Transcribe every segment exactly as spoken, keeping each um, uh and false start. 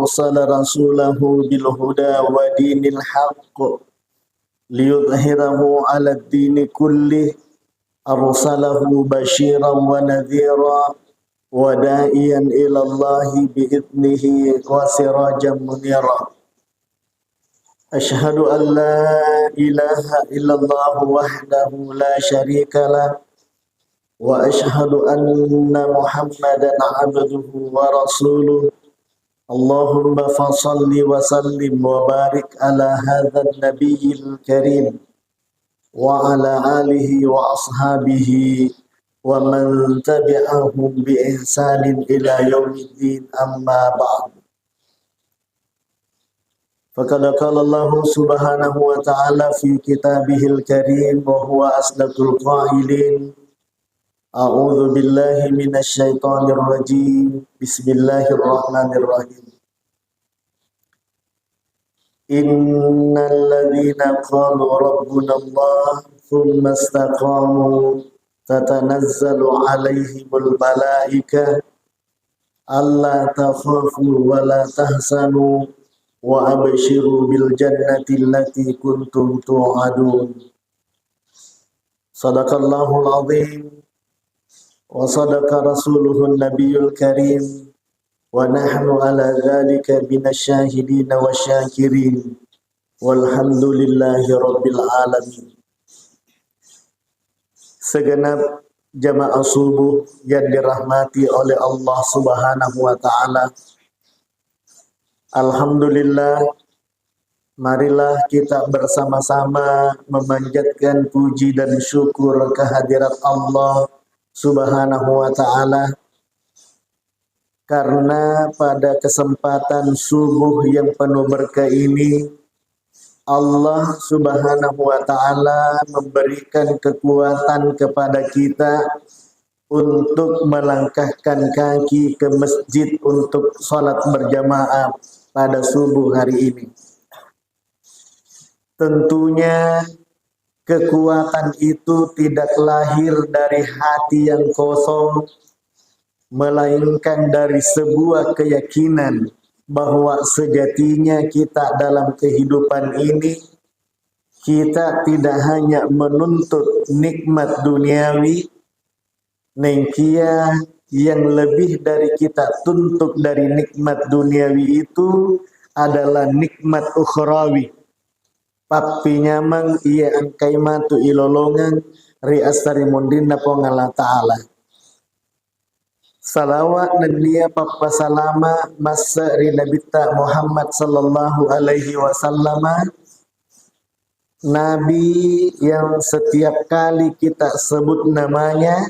أرسل رسوله بالهدى ودين الحق ليظهره على الدين كله، أرسله بشيرا ونذيرا وداعيا إلى الله بإذنه وسراجا منيرا. أشهد أن لا إله إلا الله وحده لا شريك له، وأشهد أن محمدا عبده ورسوله. اللهم فصل وسلم وبارك على هذا النبي الكريم وعلى آله وأصحابه ومن تبعهم بإحسان إلى يوم الدين، أما بعد. فقد قال الله سبحانه وتعالى في كتابه الكريم وهو أصدق القائلين: أعوذ بالله من الشيطان الرجيم. بسم الله الرحمن الرحيم. إن الذين قالوا ربنا الله ثم استقاموا تتنزل عليهم الملائكة ألا تخافوا ولا تحزنوا وأبشروا بالجنة التي كنتم توعدون. صدق الله العظيم وصدق رسوله النبي الكريم ونحن على ذلك من الشاهدين والشاكرين والحمد لله رب العالمين. Segenap jamaah subuh yang dirahmati oleh Allah Subhanahu wa Ta'ala. Alhamdulillah, marilah kita bersama-sama memanjatkan puji dan syukur kehadirat Allah Subhanahu wa Ta'ala, karena pada kesempatan subuh yang penuh berkah ini, Allah Subhanahu wa Ta'ala memberikan kekuatan kepada kita untuk melangkahkan kaki ke masjid untuk sholat berjamaah pada subuh hari ini. Tentunya kekuatan itu tidak lahir dari hati yang kosong, melainkan dari sebuah keyakinan bahwa sejatinya kita dalam kehidupan ini, kita tidak hanya menuntut nikmat duniawi, nengkia yang lebih dari kita tuntut dari nikmat duniawi itu adalah nikmat ukhrawi. Pappinyameng iya engkai matu ilolongeng ri assarimunrinna Puang Allah Ta'ala. Salawat nennia pappasalama masse ri Nabitta Muhammad sallallahu alaihi wasallama, Nabi yang setiap kali kita sebut namanya,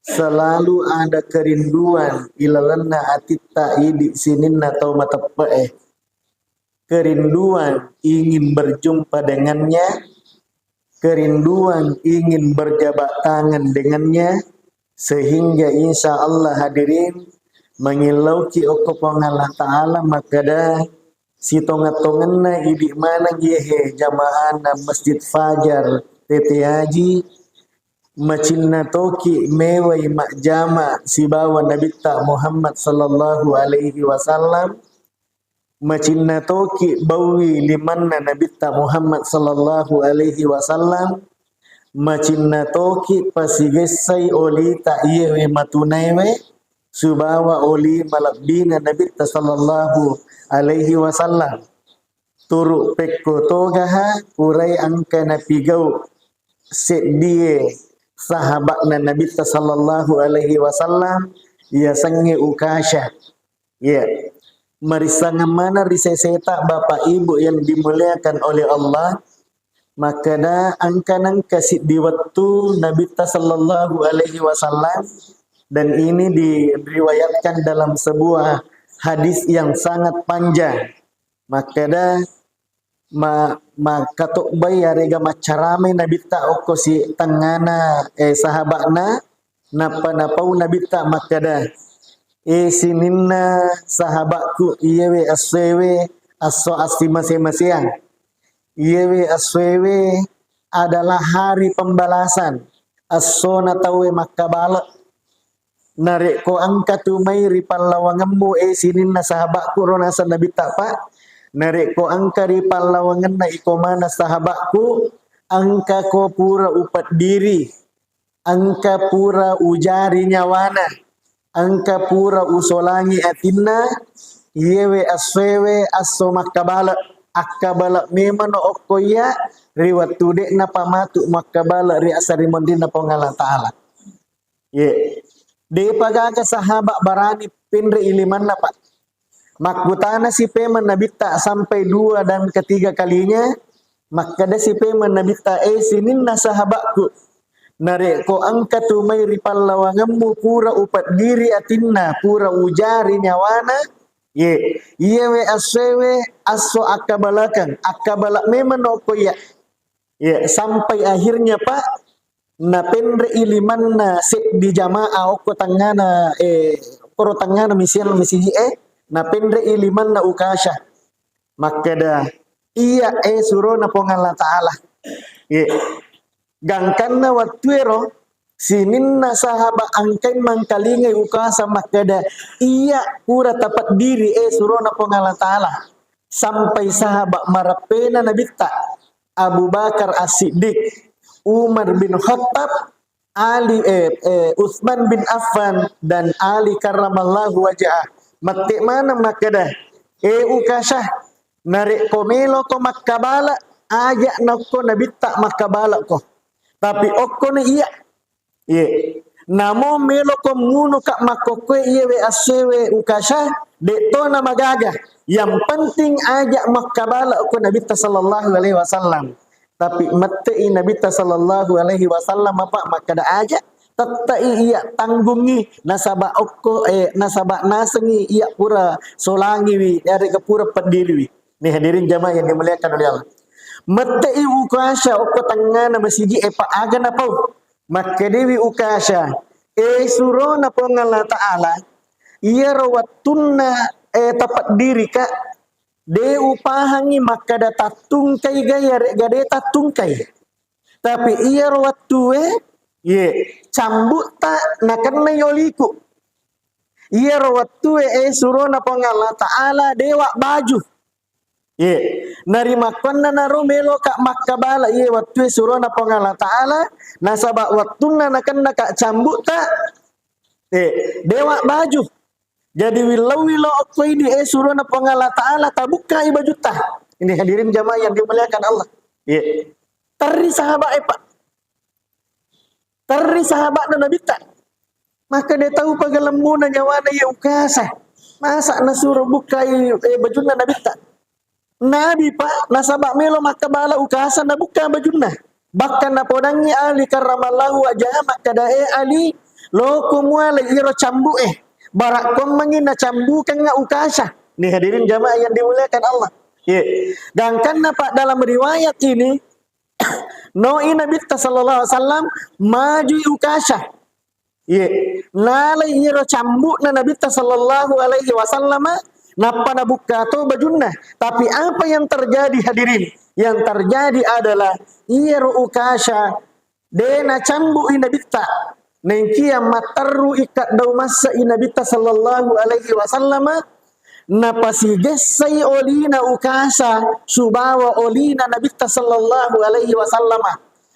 selalu ada kerinduan ilalenna atitta idi sininna tau mateppe'e. Kerinduan ingin berjumpa dengannya, kerinduan ingin berjabat tangan dengannya, sehingga insya Allah hadirin, mangillauki okko Puang Allah Ta'ala makkeda, sitonga-tongenna idi maneng yehe jamaahna Masjid Fajar Tete Haji, macinna toki mewai majjama sibawa Nabitta Muhammad sallallahu alaihi wasallam, macinna toki baui limanna Nabitta Muhammad sallallahu alaihi wasallam, macinna toki pasigessai olita iyewe matunaewe, subawa oli malebbina Nabitta sallallahu alaihi wasallam. Turu pekko togaha, purai engka napigau seddie sahaba'na Nabitta sallallahu alaihi wasallam, yasengnge Ukasha. Iya. Marissangeng maneng ri seseta Bapak Ibu yang dimuliakan oleh Allah. Makkeda engka nengka siddi wettu Nabitta sallallahu alaihi wasallam, dan ini diriwayatkan dalam sebuah hadis yang sangat panjang. Makkeda ma-, makkatobbai yarega maccaramai Nabitta okko si tengngana, eh, sahaba'na, nappa napau Nabitta makkeda, "Eh, sininna sahaba'ku, iyewe essoewe esso assimase-maseang. Iyewe essoewe adalah hari pembalasan, essona tauwe makkabale." Narekko engka tu mai ri pallawangemmu, eh, sininna sahabakku, ro naseng Nabitta, Pak. Narekko engka ri pallawangenna iko maneng sahabakku, engka ko pura upeddiri, engka pura ujari nyawana, engka pura usolangi atinna, iyewe essoewe esso makkabale, akkabale memeno okko iya ri wettu de'na pamatu makkabale ri asarimonrinna Puang Allah Ta'ala. Ye. Depa gaga sahabat barani penre ilimanna, Pak. Makkutana si pemeng Nabitta sampai dua dan ketiga kalinya, makkeda si pemeng Nabitta, eh, sininna sahabakku, narekko engka tu mai ri pallawangemmu pura upeddiri atinna, pura ujari nyawana, ye, iyewe essoewe esso akkabalakang, akkabala memeng okko iya. Ye, sampai akhirnya, Pak, napenre'i limanna seddi jamaah okko tengngana, eh, okkoro tengngana misiang misiji'e, napenre'i limanna Ukasha. Makkeda, iya, eh, surona Puang Allah Ta'ala. Ye. Gangkanna wettuero, sininna sahaba engkai mangkalingai Ukasha makkeda, iya, pura tapeddiri, eh, surona Puang Allah Ta'ala. Sampai sahabat marappena Nabitta, Abu Bakar As-Siddiq, Umar bin Khattab, Ali, eh, eh, Utsman bin Affan, dan Ali karramallahu wajhah. Mette maneng makkeda, eh, Ukasha, narekko meloko makkabala, aja nakko Nabitta makkabalako. Tapi okkoni iya. Iye. Namo meloko munuka makkokkoe iyewe essoewe Ukasha, de'tona magaga. Yang penting aja makkabala ko Nabitta sallallahu alaihi wasallam. Tapi mette'i Nabitta sallallahu alaihi wasallam apa makkeda aja, tette'i iya tanggungi nasaba okko, eh, nasaba nasengi iya pura solangiwi, yarega pura peddiriwi. Nih hadirin jamaah yang dimuliakan oleh Allah. Mette'i Ukasha okko tengngana masiji, eh, pa aga napau. Makkedewi Ukasha, eh, surona Puang Allah Ta'ala, iyaro wettunna, eh, tapeddirika, de upahangi makkeda tattungkai ga, yaregga de tattungkai. Tapi iyaro wettue, ye, cambutta nakennai oliku. Iyaro wettue, eh, surona Puang Allah Ta'ala, dewa baju. Ye, narimakkuannanaro meloka makkabala, ye, wettue surona Puang Allah Ta'ala, nasaba wettunna nakennaka cambutta, eh, dewa baju. Jadi willau-willau okko idi, eh, surona Puang Allah Ta'ala, tabukkai bajutta. Ini hadirin jamaah yang dimuliakan Allah. Ye. Terri sahabat, eh, Pak. Terri sahabatna Nabitta. Maka de tau pagalemmuna nyawana iya Ukasha. Masa nasuro bukkai, eh, bajunna Nabitta. Nabi, Pak, nasaba melo makkabala Ukasha nabukka bajunna. Bahkan napodangngi Ali karramallahu wajhah makkeda, eh, Ali, loko mualai iro cambu e. Barakkommengi nacambukengnga Ukasha. Nih hadirin jamaah yang dimuliakan Allah. Ye. Gangkanna, Pak, dalam riwayat ini, noi Nabitta sallallahu alaihi wasallam, majui Ukasha. Ye, nalai iyaro cambu'na Nabitta sallallahu alaihi wasallam, nappa nabukka to bajunna. Tapi apa yang terjadi, hadirin? Yang terjadi adalah iyaro Ukasha de nacambu'i Nabitta. Nengkia matterru ikka dau masse'i Nabitta sallallahu alaihi wasallam, napasigessai olina Ukasha subawa olina Nabitta sallallahu alaihi wasallam.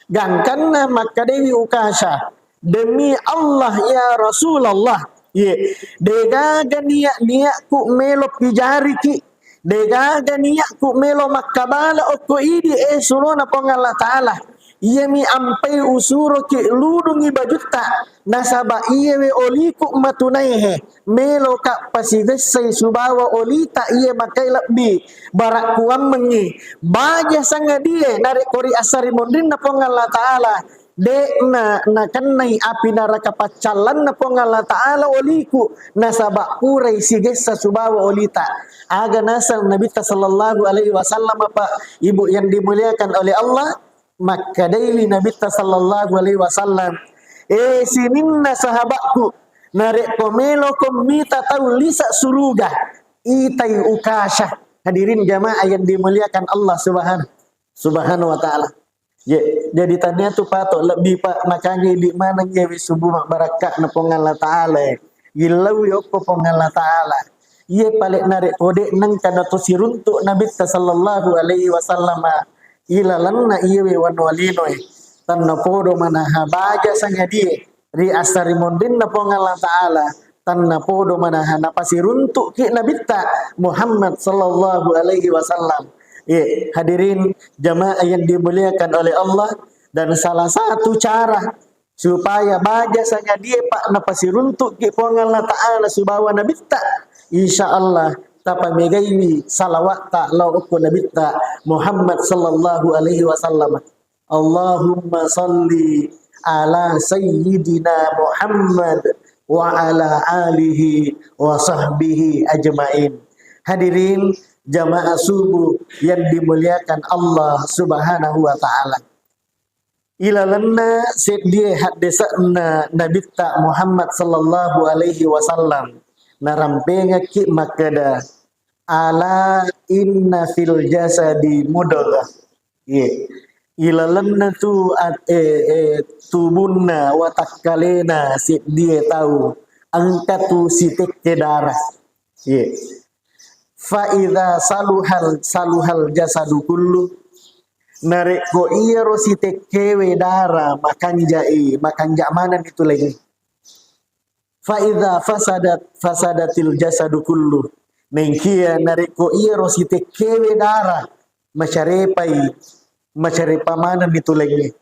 Gangkanna makkadewi Ukasha, "Demi Allah, ya Rasulullah, ye, degaga niat-niatku melo pijariki, degaga niatku melo makkabala okko idi, eh, surona Puang Allah Ta'ala. Iyami ampai usuroki ludungi bajutta, nasaba iyewe oliku matunaihe, meloka pasigessai subawa olita iye makai lebbi, barakkuammengi baja sangadie narekko ri assarimonrinna Puang Allah Ta'ala, de'na nakennai api naraka paccallanna Puang Allah Ta'ala oliku, nasaba purai sigessa subawa olita." Aga naseng Nabitta sallallahu alaihi wasallam, Pak, Ibu yang dimuliakan oleh Allah, makkedaiwi Nabitta sallallahu alaihi wasallam, "Eh, sininna sahabakku, narekko meloko mita tau lisa suruga, itai Ukasha." Hadirin jamaah yang dimuliakan Allah subhanahu, subhanahu wa ta'ala. Ye, jadi tania tu pato lebbi pa makangi di maneng ye wi subuh mabbarakka na Puang Allah Ta'ala. Gillau yokko Puang Allah Ta'ala. Iye pale narekko de nengka nato siruntuk Nabitta sallallahu alaihi wasallam ilalenna iyewe wanua linoe. Tanna podo manaha baja sangadie ri assarimonrinna Puang Allah Ta'ala, tanna podo manaha napasiruntukki Nabitta Muhammad sallallahu alaihi wasallam. Ye, hadirin jamaah yang dimuliakan oleh Allah, dan salah satu cara supaya baja sangadie pa napasiruntukki Puang Allah Ta'ala subawa Nabitta, insya Allah tapamegaiwi salawatta lao okko Nabitta Muhammad sallallahu alaihi wasallam. Allahumma salli ala sayyidina Muhammad wa ala alihi wa sahbihi ajmain. Hadirin jamaah subuh yang dimuliakan Allah Subhanahu wa Ta'ala. Ilalenna seddie haddese'na Nabitta Muhammad sallallahu alaihi wasallam, narampengekki makkeda, "Ala inna fil jasadi mudghah." Ye. Ilalenna tu at-, eh, eh, tubunna, watakkalena seddie tau, engka tu sitekke darah. Ye. Fa idza saluhal, saluhal jasadu kullu. Narekko iyaro sitekkewe dara makanjai, makanja manenni tu laingnge. Fa idza fasadat, fasadatil jasadu kullu. Nengkia narekko iyaro sitekkewe dara macarepai, macarepa manenni tu laingnge.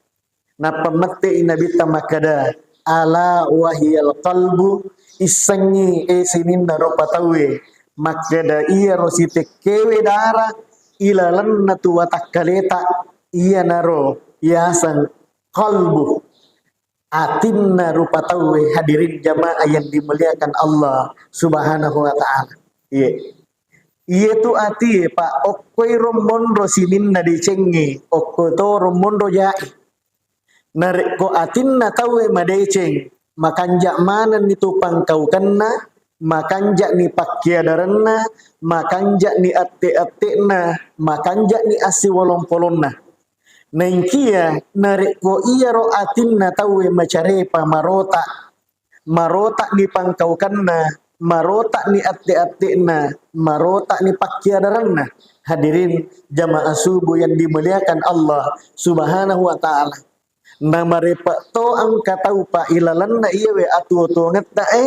Nappa mette'i Nabitta makkeda, "Ala wahiyal qalbu," issengngi, eh, sininna rupa tauwe, makkeda iyaro sitekkewe dara ilalenna tu watakkaleta, iyanaro yaseng qalbu, atinna rupa tauwe. Hadirin jamaah yang dimuliakan Allah Subhanahu wa Ta'ala. Iye. Iyetu atie, Pak, okkoi ro monro sininna decengnge, okko to ro monro jae. Narekko atinna tauwe madeceng, makanja manenni tu pangkaukenna, makanja'ni pakkiadarenna, makanja'ni atte-atte'na, makanja'ni assiwolong-polonna. Naengkia narekko iyaro atinna tauwe macarepa, marota, marota'ni pangkaukenna, marota'ni atte-atte'na, marota'ni pakkiadarenna. Hadirin jamaah subuh yang dimuliakan Allah Subhanahu wa Ta'ala. Namarepa to engka tau, Pak, ilalenna iyawe atuo-tuongetta e,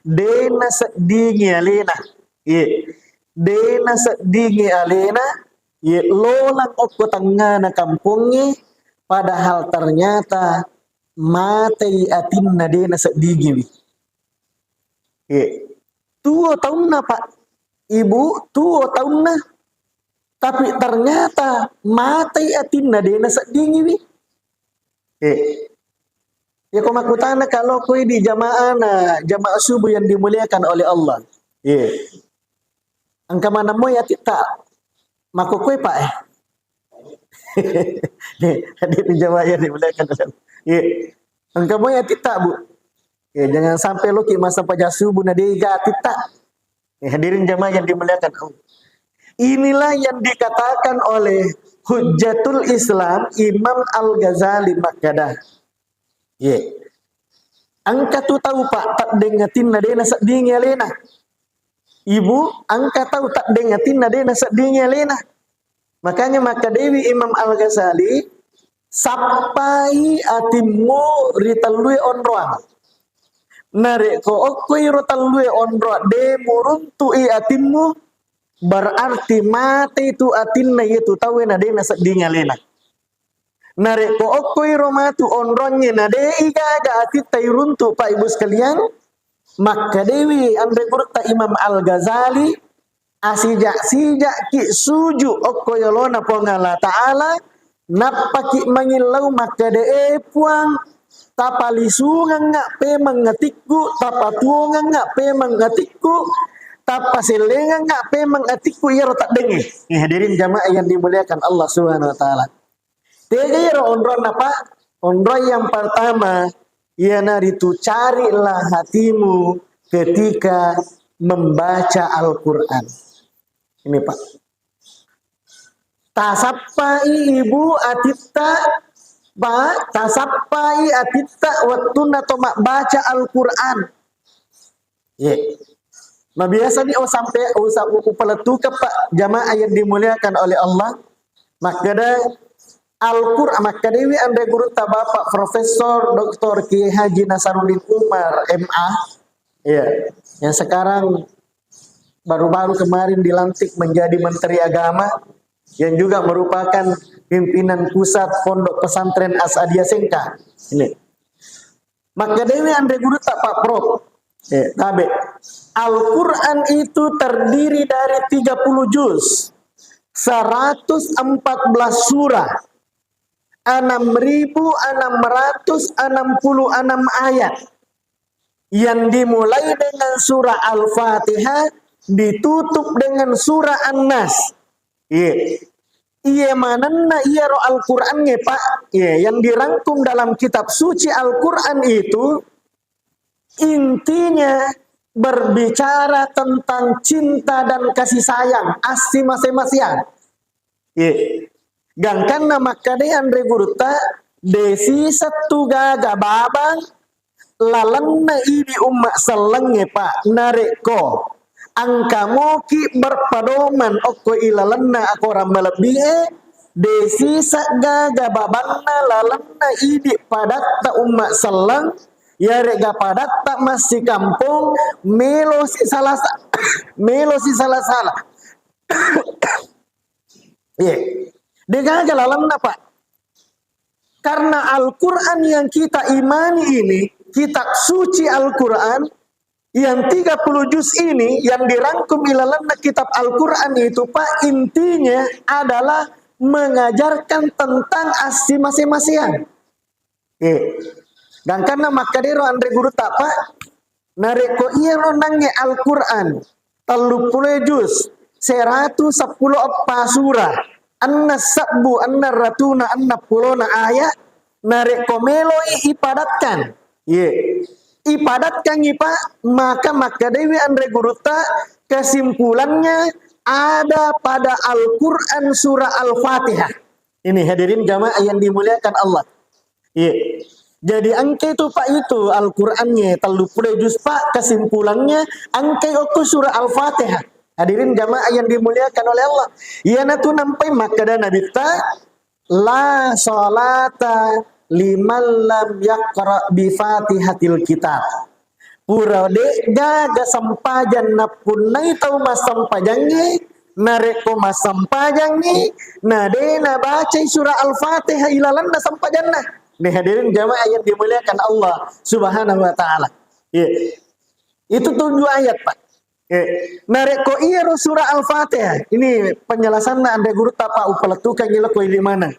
de naseddingi alena. Ye, de naseddingi alena, ye, lolang okko tengngana kampongnge, padahal ternyata matei atinna de naseddingiwi. Eh, tuo taunna, Pak. Ibu, tuo taunna. Tapi ternyata matei atinna de naseddingiwi. Eh, ya ko makkutana kalau koi di jamaah na, jamaah subuh yang dimuliakan oleh Allah. Eh. Engka maneng moi atitta. Makkokkoe, Pak, eh. Nih, hadirin jamaah yang dimuliakan Allah. Iya. Engka moi atitta, Bu. Ya, jangan sampai loki masa pajak subuh na dega atitta. Ya, hadirin jamaah yang dimuliakan Allah. Inilah yang dikatakan oleh Hujjatul Islam Imam Al-Ghazali makkeda. Ye. Engka tu tau, Pak, teddeng atinna de naseddingi alena. Ibu, engka tau teddeng atinna de naseddingi alena. Makanya makkedawi Imam Al-Ghazali, sappai atimmu ri tellue onroang. Narekko okkoi ro tellue onroang de muruntu'i atimmu, berarti matei tu atinna iyetu tauwe na de naseddingi alena. Narekko okkoi ro matu onroangnge na de igaga atitta iruntu, Pak, Ibu sekalian, makkedewi anre gurutta Imam Al-Ghazali, asijak-sijakki suju okko yolona Puang Allah Ta'ala, nappaki mangillau makkeda, "E Puang, tapalisungengnga pemeng atikku, tapatuongengnga pemeng atikku, tapasellengengnga pemeng atikku iyaro teddengnge." Eh, hadirin jamaah yang dimuliakan Allah Subhanahu wa Ta'ala. Tega iyaro onronna, Pak? Onrong yang pertama, iyanaritu carilah hatimu ketika membaca Al-Quran. Ini, Pak. Tasappai ibu atitta, Pak, tasappai atitta wettunna to mabbaca Al-Quran. Ye. Mabiasa ni, oh, sampai, oh, sa-, upalettukeng, Pak, jamaah yang dimuliakan oleh Allah. Makkeda Al-Quran, makkedewi anre gurutta Bapak Profesor Doktor Kiai Haji Nasaruddin Umar, M A. Iya, yang sekarang baru-baru kemarin dilantik menjadi Menteri Agama, yang juga merupakan pimpinan pusat Pondok Pesantren Asadiyah Sengkang. Ini. Makkedewi anre gurutta, Pak Prof. Eh, tabe. Al-Quran itu terdiri dari tiga puluh juz, seratus empat belas surah, enam ribu enam ratus enam puluh enam ayat. Yang dimulai dengan surah Al-Fatihah, ditutup dengan surah An-Nas. Iya. Iya manenna iyaro Al-Quran-e, Pak. Iya, yang dirangkum dalam kitab suci Al-Quran itu intinya berbicara tentang cinta dan kasih sayang, assi mase-maseang. Iya. Gangkanna makkeda anre gurutta, de sisettu gaga babang lalenna idi umma sellengnge, Pak, narekko engka moki berpedoman okko ilalenna akorang malebbi'e, de siseggaga babanna lalenna idi padatta umma selleng, yarega padatta massikampong, melo sisala-sa-, melo sisala-sala. Iya. Degaga lalenna, Pak. Karena Al-Quran yang kita imani ini, kitab suci Al-Quran, yang tiga puluh juz ini, yang dirangkum ilalenna kitab Al-Quran itu, Pak, intinya adalah mengajarkan tentang assi mase-maseang. Eh, gangkanna makkedero anre gurutta, Pak, narekko iyaro nangnge Al-Quran, telluppulo juz, seratu seppulo eppa surah, enneng sebbu, enneng ratuna, enneng pulona ayat, narekko meloi ipadatkan, ye, ipadatkangngi, Pak, maka makkedewi anre gurutta, kesimpulannya ada pada Al-Quran surah Al-Fatihah. Ini hadirin jamaah yang dimuliakan Allah. Iya. Jadi engka itu, Pak, itu Al-Qurannya telluppulo juz, Pak, kesimpulannya engka okko surah Al-Fatihah. Hadirin jamaah yang dimuliakan oleh Allah. Iyanatu nampai makkeda Nabitta, "La salata liman lam yaqra bi Fatihatil Kitab." Pura de'gaga sempajang nappunnai tau massempajangnge, narekko massempajangngi, na de nabacai surah Al-Fatihah ilalenna sempajanna. Nih, hadirin jamaah yang dimuliakan Allah Subhanahu wa Ta'ala. Iya. Itu tujuh ayat, Pak. Eh, narekko iyaro surah Al-Fatihah, ini penjelasanna anre gurutta, Pak, upalettukeng ilo ko ili maneng.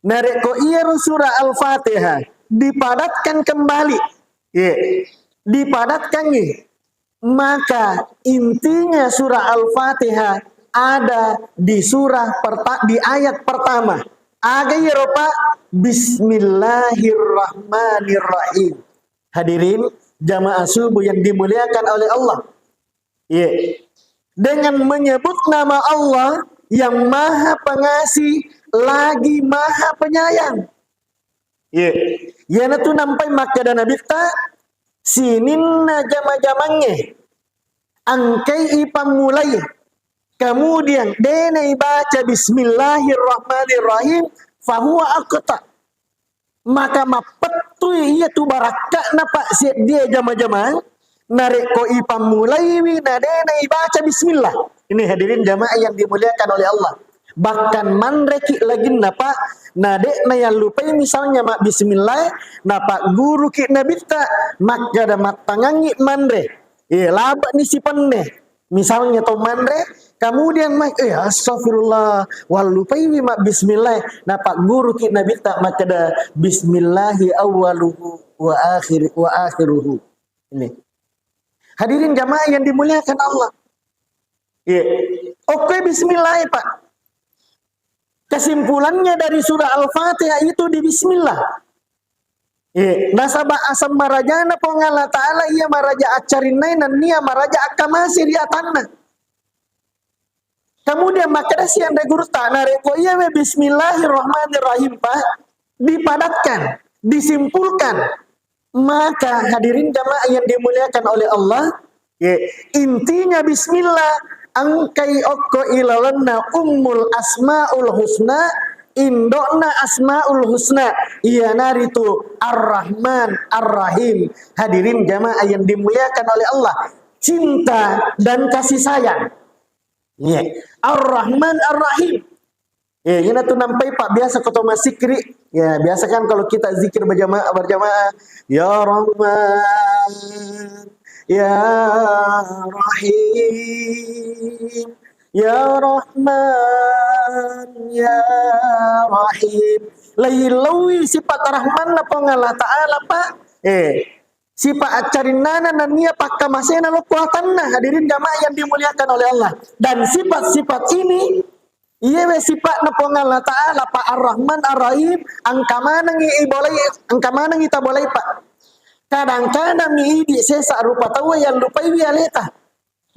Narekko iyaro surah Al-Fatihah dipadatkan kembali, iya, dipadatkangngi, maka intinya surah Al-Fatihah ada di surah perta-, di ayat pertama. Aga iyaro, Pak? Bismillahirrahmanirrahim. Hadirin jamaah subuh yang dimuliakan oleh Allah. Iya. Dengan menyebut nama Allah yang Maha Pengasih lagi Maha Penyayang. Iya. Iyanatu nampai makkeda Nabitta, sininna jama-jamangnge engkai ipammulai, kemudian de naibaca bismillahirrahmanirrahim, fahuwa aqta. Maka mappettui iyatu barakka'na, Pak, seddie jama-jamang, narekko ipammulaiwi na de naibaca bismillah. Ini hadirin jamaah yang dimuliakan oleh Allah. Bahkan manreki laginna, Pak, na de nayallupai misalnya mabbismillah, napagguruki Nabitta, makkeda mattangangngi manre. Iya, labe'ni sipenne. Misalnya to manre, kemudian mai, eh, astagfirullah, wallupaiwi mabbismillah, napagguruki Nabitta makkeda, "Bismillahi awwaluhu wa akhir-, wa akhiruhu." Ini. Hadirin jamaah yang dimuliakan Allah. Iya. Oke, bismillah, Pak. Kesimpulannya dari surah Al-Fatihah itu di bismillah. Eh, nasaba aseng marajana Puang Allah Ta'ala iya maraja accarinnai nennia maraja akkamase ri atanna. Kemudian makkeda si anre gurutta, narekko iyawe bismillahirrahmanirrahim, Pak, dipadatkan, disimpulkan, maka hadirin jamaah yang dimuliakan oleh Allah, ye, intinya bismillah engkai okko ilalenna ummul asmaul husna, indokna asmaul husna, iyanaritu Ar-Rahman Ar-Rahim. Hadirin jamaah yang dimuliakan oleh Allah, cinta dan kasih sayang. Iya. Ar-Rahman Ar-Rahim. Ya, ini tuh nampai Pak biasa ketua masikri. Ya, biasa kan kalau kita zikir berjamaah, berjamaah, ya Rahman, ya Rahim, ya Rahman, ya Rahim. Lain lawi sifat Rahman na Puang Allah Ta'ala, Pak. Eh, sifat accarinnana nennia pakkamasena lokko atanna, hadirin jamaah yang dimuliakan oleh Allah. Dan sifat-sifat ini, iyewe sifat na Puang Allah Ta'ala, Pak, Ar-Rahman Ar-Rahim, engka manengi ibolai, engka manengi tabolai, Pak. Kadang-kadang mi idi sesa rupa tauwe yang lupaiwi aleta.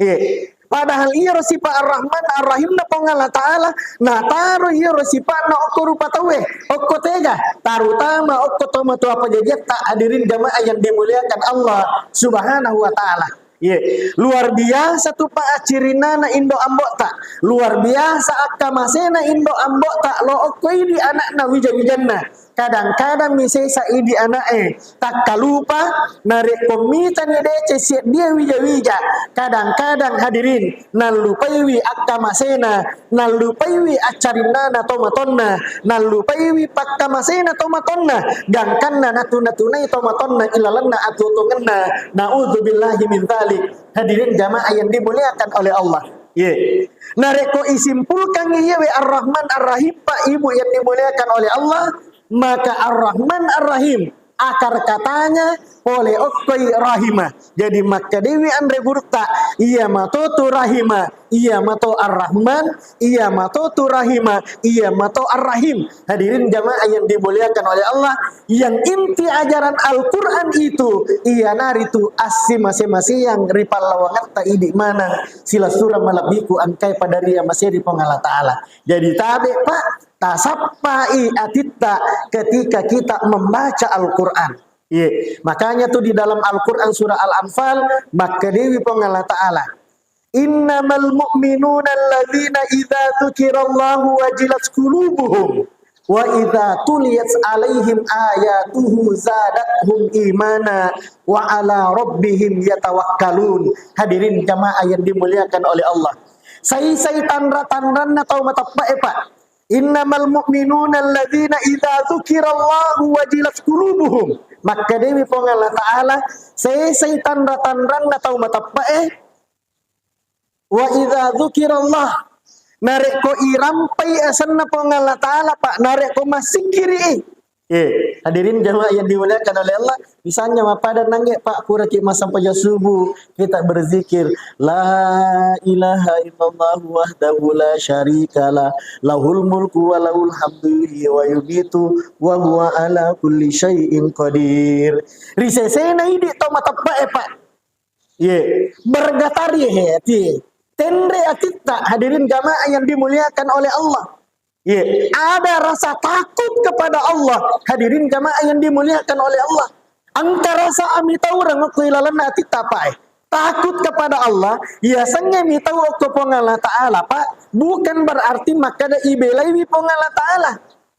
Iya. Padahal iyaro sifat Ar-Rahman Ar-Rahim na Puang Allah Ta'ala, nataro iyaro sifat na okko rupa tauwe, okko tega, terutama okko tomatoa pajajiatta, hadirin jamaah yang dimuliakan Allah Subhanahu wa Ta'ala. Iya. Luar biasa tu, Pak, acirinnana indo ambo'ta. Luar biasa akkamasena indo ambo'ta lo okko idi anakna wija-wijanna. Kadang-kadang mi sesa idi ana'e takkalupa, narekko mitani deceng seddia wija-wija, kadang-kadang hadirin nallupaiwi akkamasena, nallupaiwi accarinnana tomatonna, nallupaiwi pakkamasena tomatonna, gangkanna natuna-tunai tomatonna ilalenna atuo-tuongenna. Na'udzubillahi min dzalik. Hadirin jamaah yang dimuliakan oleh Allah. Ye. Narekko isimpulkan iyewe Ar-Rahman Ar-Rahim, Pak, Ibu yang dimuliakan oleh Allah, maka Ar-Rahman Ar-Rahim akar katanya pole okkoi rahima. Jadi makkedewi anre gurutta, iya matotu rahima, iya mato Ar-Rahman, iya matotu rahima, iya mato Ar-Rahim. Hadirin jamaah yang dimuliakan oleh Allah, yang inti ajaran Al-Quran itu iyanaritu assimase-maseang ri pallawangatta idi maneng silessureng malebbiku engkae pada ri amase ri Puang Allah Ta'ala. Jadi tabe, Pak, tasappai atitta ketika kita membaca Al-Quran. Iya, makanya tuh di dalam Al-Quran surah Al-Anfal, makkedewi Puang Allah Ta'ala, "Innamal mu'minuna alladzina idza dzukirallahu wajilat qulubuhum wa idza tuliyat alaihim ayatuhu zadathum imana wa ala rabbihim yatawakkalun." Hadirin jamaah yang dimuliakan oleh Allah. Saisai tanra-tanranna tau mateppe'e, Pak. "Innamal mu'minuna alladzina idza dzukirallahu wajilat qulubuhum." Makkedewi Puang Allah Ta'ala, saisai tanra-tanranna tau mateppe'e, wa idza dzukirallah, narekko irampai asenna Puang Allah Ta'ala, Pak, narekko massikkiri'i. Eh, hadirin jamaah yang dimuliakan oleh Allah, misalnya mappada nange, Pak, puraki massempajang subuh, kita berzikir, la ilaha illallah wahdahu la syarikalah, lahul mulku wa lahul hamdu yuhyi wa yumitu wa huwa ala kulli syai'in qadir. Ri sesena idi to mateppe'e, Pak. Ye, bergetar ye hati. Tenre atitta, hadirin jamaah yang dimuliakan oleh Allah. Ye, ada rasa takut kepada Allah, hadirin jamaah yang dimuliakan oleh Allah. Engka rasa amitaureng okko ilalenna atitta, Pak, eh. Takut kepada Allah, yasengnge mitau okko Puang Allah Ta'ala, Pak, bukan berarti makkeda ibelaiwi Puang Allah Ta'ala.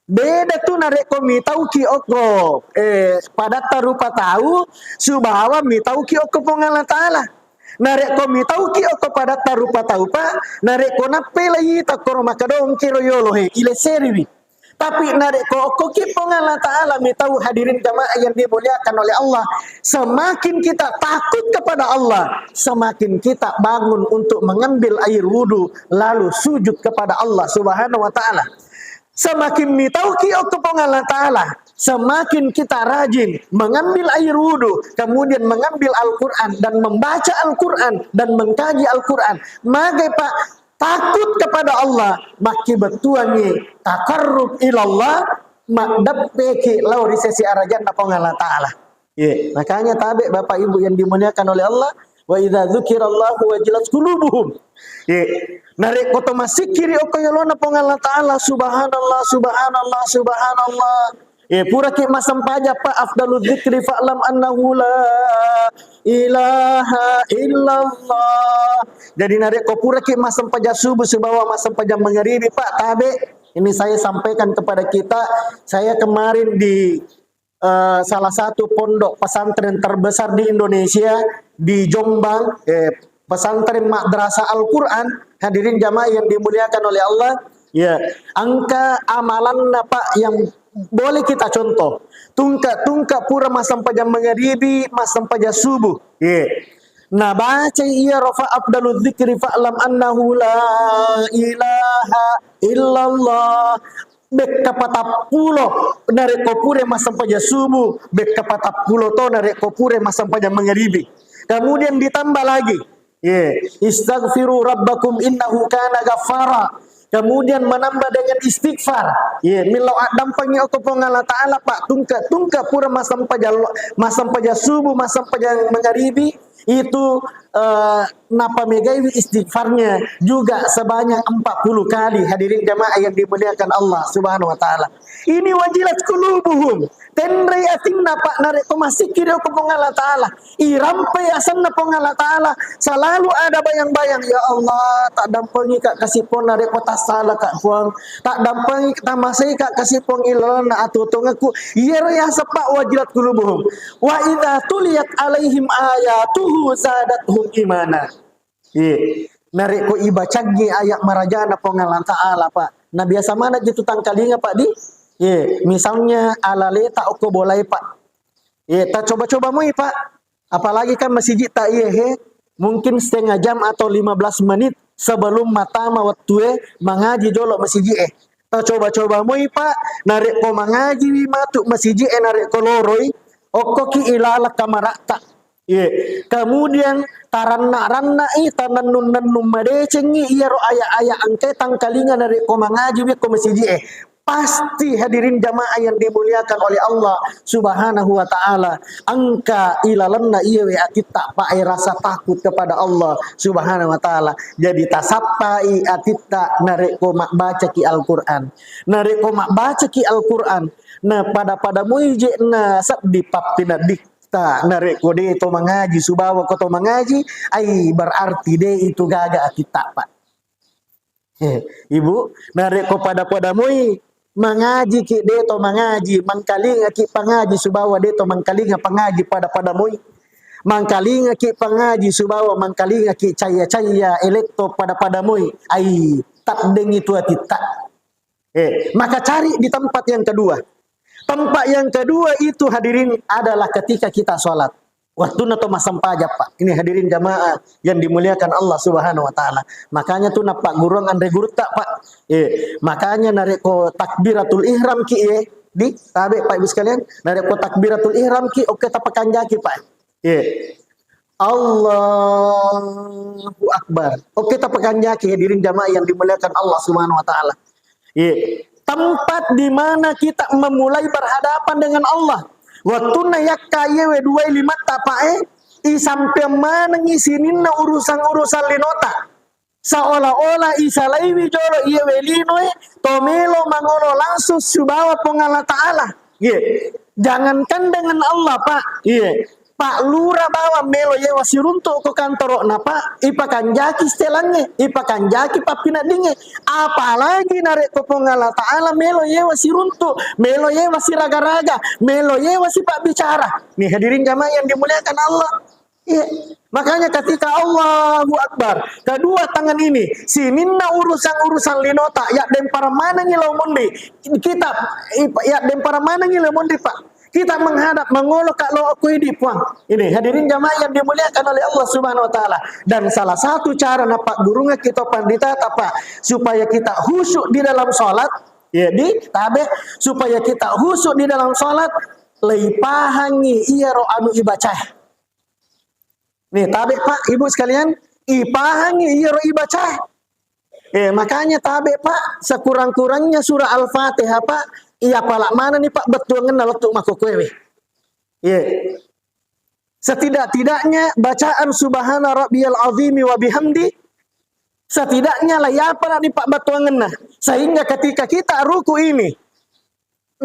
Beda tu narekko mitauki okko, eh, padatta rupa tau, sibawa mitauki okko Puang Allah Ta'ala. Narekko mitauki okko padatta rupa tau, Pak, narekko nappelai takkoro makkedongki ro yolo he, ileseriwi. Tapi narekko okkoki Puang Allah Ta'ala mitau, hadirin jamaah yang dimuliakan oleh Allah, semakin kita takut kepada Allah, semakin kita bangun untuk mengambil air wudhu lalu sujud kepada Allah Subhanahu wa Ta'ala. Semakin mitauki okko Puang Allah Ta'ala, semakin kita rajin mengambil air wudhu, kemudian mengambil Al-Quran dan membaca Al-Quran dan mengkaji Al-Quran. Magai, Pak, takut kepada Allah, makkibettuangngi takarrub ilallah, maddeppeki lao ri sesi arajanna Puang Allah Ta'ala. Iya, makanya tabe Bapak Ibu yang dimuliakan oleh Allah, Wa idza dzukirallahu wajilat qulubuhum. Ye. Narekko to massikkiri okko yolona Puang Allah Ta'ala, subhanallah, subhanallah, subhanallah. Ye, puraki massempajang, Pak, afdalu dzikri fa'lam annahu la ilaha illallah. Jadi narekko puraki massempajang subuh sibawa massempajang mangaribi, Pak, tabe. Ini saya sampaikan kepada kita, saya kemarin di eh, salah satu pondok pesantren terbesar di Indonesia, di Jombang, eh, pesantren Madrasah Al-Quran, hadirin jamaah yang dimuliakan oleh Allah, ya, engka amalanna, Pak, yang boleh kita contoh. Tungka-tungka pura massempajang mangaribi, massempajang subuh. Ya. Nabaca iya rofa afdalu dzikri fa'lam annahu la ilaha illallah. Bekka patappulo narekko pura massempajang subuh, bekka patappulo to narekko pura massempajang mangaribi. Kemudian ditambah lagi, ye, istaghfiru rabbakum innahu kana ghaffara. Kemudian menambah dengan istighfar. Ye, millau addampengi okko Puang Allah Ta'ala, Pak, tungka-tungka pura massempajang, massempajang subuh, massempajang mangaribi, itu, eh, napamegaiwi istighfarnya juga sebanyak empat puluh kali, hadirin jamaah yang dimuliakan Allah Subhanahu wa Ta'ala. Ini wajilat qulubuhum. Tenrei atinna, Pak, narekko massikkiri okko Puang Allah Ta'ala. Irampai asenna Puang Allah Ta'ala. Selalu ada bayang-bayang, "Ya Allah, tak dampengi ka kasi Puang narekko tassala ka Puang. Tak dampengi, tamasei ka kasi Puang ilalanna atuo-tuongekku." Iyaro yaseng, Pak, wajilat qulubuhum. Wa idza tuliyat alaihim ayatuhu zadathum imana. Iya. Narekko ibacangngi ayat marajana Puang Allah Ta'ala, Pak. Nah, biasa maneng ji tu tangkalinga, Pak, di. Iya, misalnya alaleta okko bolae, Pak. Iya, tacoba-coba moi, Pak. Apalagi kan masiji ta iya, he. Mungkin setengah jam atau lima belas menit sebelum matama wettue mangaji jolo masiji e. Tacoba-coba moi, Pak, narekko mangajiwi matu masiji e narekko loroi, okkoki ilalang kamara'ta. Ye. Kemudian taranna-ranna'i, tanennung-nennung madecengngi iyaro aya-aya engkae tangkalinga narekko mangajiwi ko masiji e. Pasti hadirin jamaah yang dimuliakan oleh Allah Subhanahu wa Ta'ala, engka ilalenna iyawe atitta, Pak, e, rasa takut kepada Allah Subhanahu wa Ta'ala. Jadi tasappai atitta narekko mabbacaki Al-Quran. Narekko mabbacaki Al-Quran, na pada-pada moi je na seddi pappinedditta narekko de to mangaji, subawa ko to mangaji, ai berarti de itu gaga atitta, Pak. Eh, Ibu, narekko pada-pada moi mangaji ki de to mangaji, mangkalinga ki pangaji subawa de to mangkalinga pangaji pada-pada moi. Mangkalinga ki pangaji subawa mangkalinga ki caya-caya elektro pada-pada moi. Ai, taddeng itu atitta. Eh, maka cari di tempat yang kedua. Tempat yang kedua itu, hadirin, adalah ketika kita sholat. Waktu na to massempajang, Pak. Ini, hadirin jamaah yang dimuliakan Allah Subhanahu wa Ta'ala. Makanya tu nappagguruang anre gurutta, Pak. Eh, makanya narekko takbiratul ihram ki, eh, di tabe, Pak, Ibu sekalian, narekko takbiratul ihram ki, oke, tapakanjaki, Pak. Ye. Allahu Akbar. Oke, tapakanjaki, hadirin jamaah yang dimuliakan Allah Subhanahu wa Ta'ala. Ye. Tempat di mana kita memulai berhadapan dengan Allah. Wattunna yakka iyewe duai limatta, Pak, eh, isampeang manengi sininna urusan-urusan linota. Seolah-olah isalaiwi jolo iyewe linoe, to melo mangolo langsung sibawa Puang Allah Ta'ala. Ye. Jangankan dengan Allah, Pak. Ye. Pak Lura bawang melo yewa siruntu ko kantoro'na, Pak. Ipakanjaki setelangnge, ipakanjaki pappineddingnge. Apalagi narekko Puang Allah Ta'ala melo yewa siruntu, melo yewa siraga-raga, melo yewa sipabbicara. Nih, hadirin jamaah yang dimuliakan Allah. Iya. Makanya ketika Allahu Akbar, kedua tangan ini, sininna urusan-urusan linota, ya dempara manengi lao mundi. Kita, ya dempara manengi lao mundi, Pak. Kita menghadap, mangolo ka lao ko idi, Puang. Ini, hadirin jamaah yang dimuliakan oleh Allah Subhanahu wa Ta'ala. Dan salah satu cara napaggurungeng kita pandita, Pak, supaya kita khusyuk di dalam sholat, ya, di, tabe, supaya kita khusyuk di dalam sholat, leipahangi iyaro anu ibacae. Nih, tabe, Pak, Ibu sekalian, ipahangi iyaro ibaca. Eh, makanya tabe, Pak, sekurang-kurangnya surah Al-Fatihah, Pak, iya pala mana nih, Pak, bettuangenna lettu makkokkoewe. Ye. Setidak-tidaknya bacaan subhana rabbiyal azimi wa bihamdi, setidaknya layapana di pabatuangenna. Sehingga ketika kita ruku ini,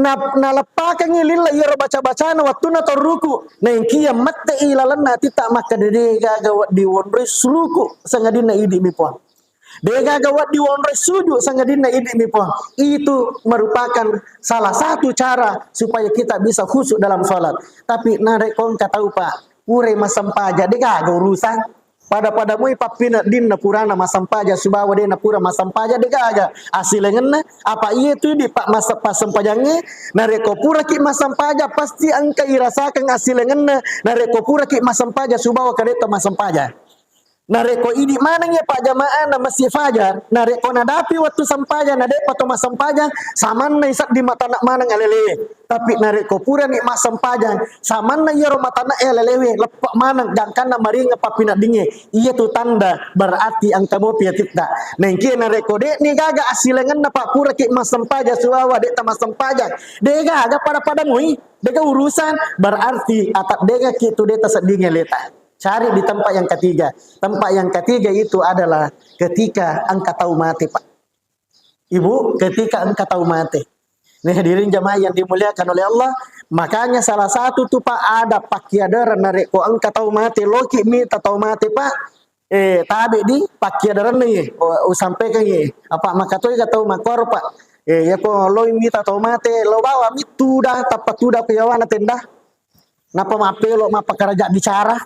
na-, naleppakengngi lilla iyaro baca-bacana wattunna to ruku, naengkia mette ilalenna atitta makkeda, de gaga wedding wonroi suluku sangadinna idi mi Puang. De gaga wedding wonroi suju sangadinna idi mi Puang. Itu merupakan salah satu cara supaya kita bisa khusyuk dalam salat. Tapi narekko engka tau, Pak, purai massempajang, de gaga urusan. Pada-pada moi pappineddinna purana massempajang sibawa de na pura massempajang, de gaga assilengenna. Apa iya tu di pa-, massa-, passempajangnge, narekko puraki massempajang pasti engka irasakang assilengenna narekko puraki massempajang sibawa kadetta massempajang. Narekko idi maneng ya Pak jamaah na masjid fajar, narekko nadapi wettu sempajang na de'pa to massempajang, samanna isedding matanna maneng alelewe. Tapi narekko purani massempajang, samanna iyaro matanna e alelewe, leppa maneng gangkanna maringa pappineddingnge. Iya tu tanda berarti engka mopi atitta. Naengkia narekko de'ni gaga assilengenna Pak puraki massempajang sibawa de'ta massempajang, de gaga pada-pada moi, de gaga urusan, berarti ataddengekki tu de'ta seddingnge leta. Cari di tempat yang ketiga. Tempat yang ketiga itu adalah ketika engka tau mate, Pak. Ibu, ketika engka tau mate. Nih, hadirin jamaah yang dimuliakan oleh Allah, makanya salah satu tu, Pak, ada pakkiadareng narekko engka tau mate, loki mita tau mate, Pak. Eh, tabe di pakkiadarenna ye, u-, usampaikan ye. Apa makatoi ka tau makkoro, Pak. Eh, yako loi mita tau mate, lo bawa mi tuda, tappa tuda ku yawana tenda. Napa mappelo mappakaraja bicara?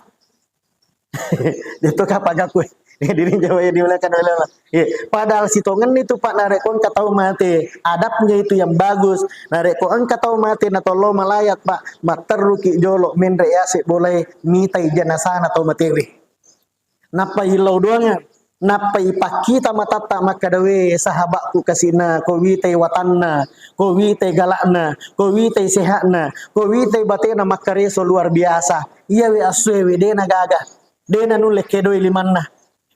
Itu kapang aku. Diri Jawa yang dimuliakan oleh Allah. Iya. Padahal sitongenni tu, Pak, narekko engka tau mate, adabnya itu yang bagus. Narekko engka tau mate na tollo malayat, Pak, matterruki jolo menre yase bolai mitai jenazana tau matewe. Nappa illau doangan, nappa ipakkita matatta makkeda, "We, sahabakku kasina, ko witai watanna, ko witai galakna, ko witai sehatna, ko witai batena makkareso luar biasa. Iya we assoe we dena gaga, dena nulle kedoi limanna,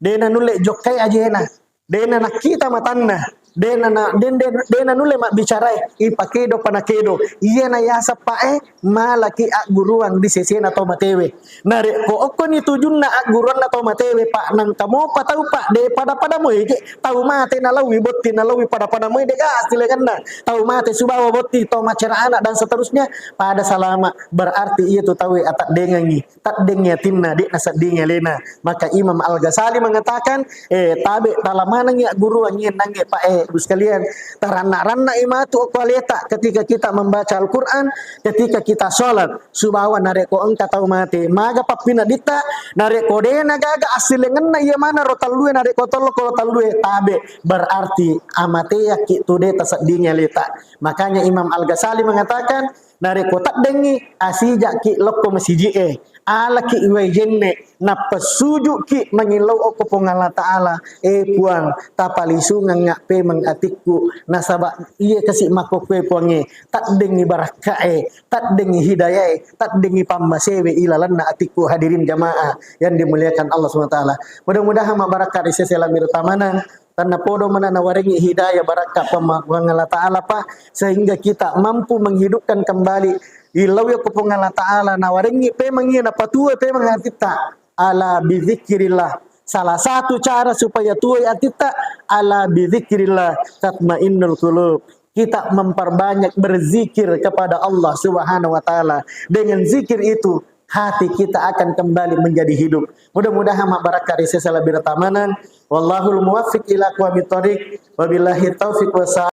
dena nulle jokkai ajena, dena nakkita matanna, dena na, den, den, dena nulle mabbicarai, ipakedo pa nakedo." Iyana yaseng, Pak, e, malaki agguruang di sesena tau matewe. Narekko okkoni tujunna agguruanna tau matewe, Pak, nangka mopa tau, Pak, de pada-pada moe je tau mate nalaui botti, nalaui pada-pada moe, de ga assilengenna tau mate subawa botti, tau macerana dan seterusnya, pada salama. Berarti iya tu tau ataddengengi, taddeng yatinna, de nasedding alena. Maka Imam Al-Ghazali mengatakan, eh, tabe tala manengi agguruang iye nangnge, Pak, eh, Ibu sekalian, taranna-ranna i matu okko aleta ketika kita membaca Al-Quran, ketika kita sholat, subawa narekko engka tau mate, maga pappinedditta, narekko de nagaga assilengenna iya mana ro tellue, narekko tollo ko tellue, tabe, berarti amateakki tu de taseddingi aleta. Makanya Imam Al-Ghazali mengatakan, narekko teddengngi, asijakki lokko masiji e, alaki wai jenne, nappa sujuki mangillau okko Puang Allah Ta'ala, eh Puang, tapalisungengnga pemeng atikku, nasaba iya kasi makkokkoe Puangnge, teddengngi barakkae, teddengngi hidayae, teddengngi pammasewe ilalenna atikku. Hadirin jamaah yang dimuliakan Allah Subhanahu wa Ta'ala. Mudah-mudahan mabbarakka ri sese lamiru tamanang, tennapodo mana nawarengi hidayah barakka pemma-, Puang Allah Ta'ala, Pak, sehingga kita mampu menghidupkan kembali illau okko Puang Allah Ta'ala, nawarengi pemengi napatue pemeng atitta. Ala bizikrillah. Salah satu cara supaya tuai atitta, ala bizikrillah tatmainnul qulub. Kita memperbanyak berzikir kepada Allah Subhanahu wa Ta'ala. Dengan zikir itu, hati kita akan kembali menjadi hidup. Mudah-mudahan mabbarakka ri sese lamiru tamanang. Wallahul muwaffiq ila aqwamit thariq. Wabillahi taufiq wa